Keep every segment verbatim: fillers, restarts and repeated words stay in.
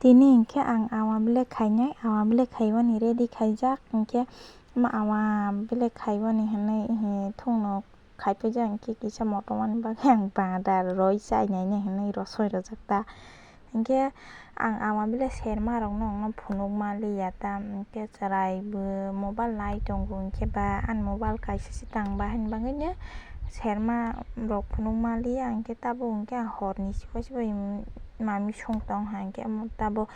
Tini hinkhe ang awa belai khainai, awa belai khaimani ready khaijak, hinkhe ma awa belai khaimani hinwi, eh, thungno khaipaijak, hinkhe kisa motomani bagwi ang bada rwi chainainai hinwi rosoi rwjak ta. Hinkhe ang awa belai serma rokno phunukma liya ta, hinkhe chwrai bo mobile nai tongo, hinkhe ba ani mobile kaisa se tang ba hinwi bagwino serma rok phunukma liya, hinkhe tabuk hinkhe ang horni sibai sibai mami song tong ha, hinkhe omo tabuk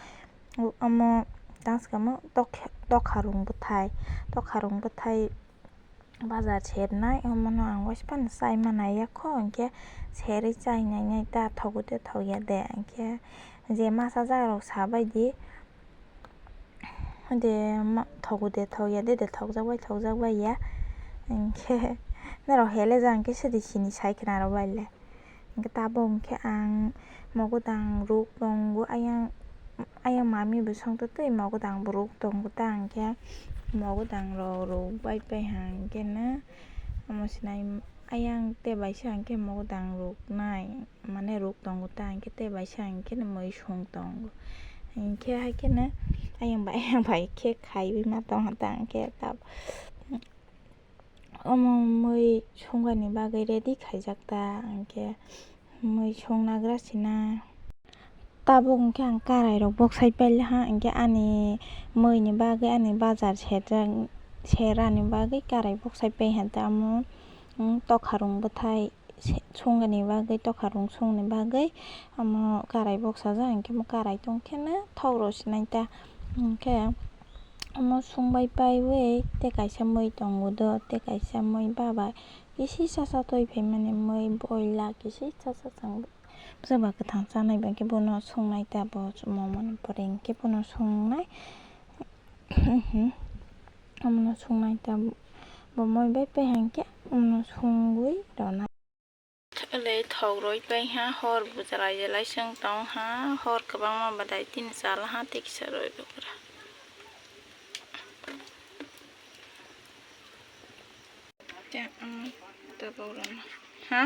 omo tang swkang tokha rung bwthai, tokha rung bwthai. Bazar sernai, omono ang waisa phano chai ma nai ya kho, hinkhe serwi chai nai nai ta thogo de thok ya de, hinkhe je masa jaga rok sa bai di, de ma-, thogo de thok ya de, de thokjak bai thokjak bai ya, hinkhe norok hele ja hinkhe sidi sini sai khna rw bai le. Hinkhe tabuk hinkhe ang mogodang ruk tongo, ayang, ayang mami bwswng twi twi mogodang bo ruk tongo ta, hinkhe mogodang rok ruk bai pai ha, hinkhe no omo sinai ayang tei baisa hinkhe mogodang ruknai, mane ruk tongo ta, hinkhe tei baisa hinkhe no mui song tongo, hinkhe hai kheno ayang bai ayang bai khe khaiwi ma tongha ta, hinkhe tab-, Omo mui songani bagwi ready khaijak ta, hinkhe mui songnagra sina. Tabuk hinkhe ang karai rok boksai pailiha, hinkhe ani muini bagwi ani bazar serjak, serani bagwi karai boksai paiha ta omo, mm, tokharung bwthai se-, songani bagwi, tokharung songni bagwi omo karai boksajak, hinkhe omo karai tongkheno thok rw sinai ta, hinkhe. Omo songbai paiwi tei kaisa mui tongo do, tei kaisa mui baba kisi sasa twi phaimani mui boila kisi sasa chwng bwswk ba kwthang chanai ba khe bono songnai ta bo momo ni pore hinkhe bono songnai. Omono songnai ta bo mui bai paiha hinkhe omono songwi rwnai. Elei thok roi pai ha, hor bo chwrai chwrai chwng tong ha, hor kwbangma badai tini chal ha, tei kisa roi bo kwrwi. Tei ang tabuk rwna ha.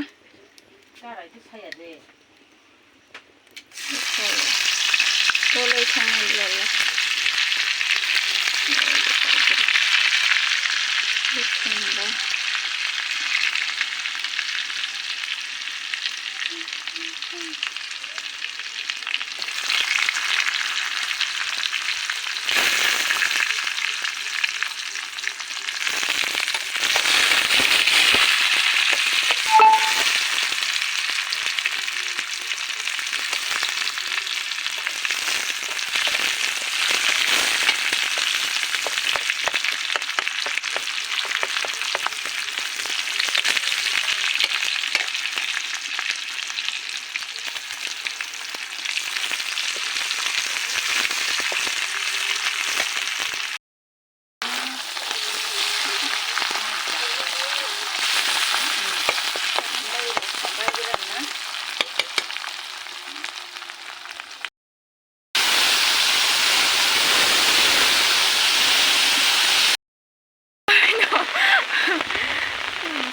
Bolai thangma belai.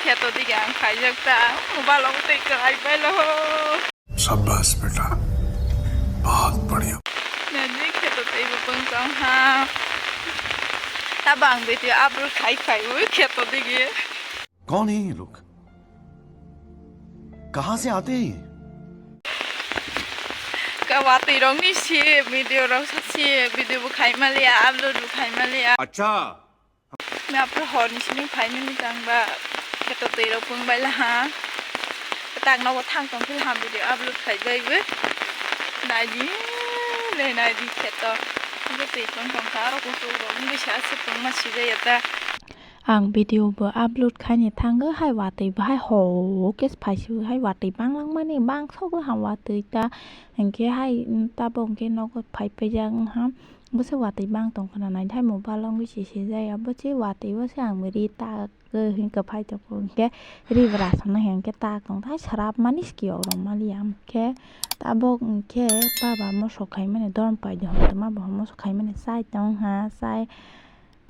Kheto dige ang khaijak ta, mobile o tei kwlai bai lo. शाबाश बेटा, बहुत बढ़िया। Nani kheto tei bo pung tong ha. Tabang video upload khai khai ui kheto dige. कौन है ये लोग? कहाँ से आते हैं ये? Ka watwi rok ni si video rok sa si video bo khai maliya, upload bo khai maliya. अच्छा। Apro hor ni simi phai mani tang ba kheto twi rok pung bai la ha. Tak nogo thang tong phil ham video upload khai bai bo. Nai di le nai di kheto. Bo twi tong tong kha aro kuchuk rok wngwi sa se tong ma si jaya ta. Ang video bo upload khaini thango hai watwi bo hai ho khe phaisio hai watwi banglangmani bangsok laham watwi ta hinkhe hai tabok hinkhe nogo phai paijak wngha bwswk watwi bang tongkhwna naidi hai mobile wngwi se sijaya bwswk watwi bwswk ang ri ta hinkhe phai tongkho hinkhe ri bwrasano hinkhe ta tongthai swrapmani sikiyok rwmaliya hinkhe tabok hinkhe baba mosok khaimani dorom paidi hontoma bo mosok khaimani chai tongha chai.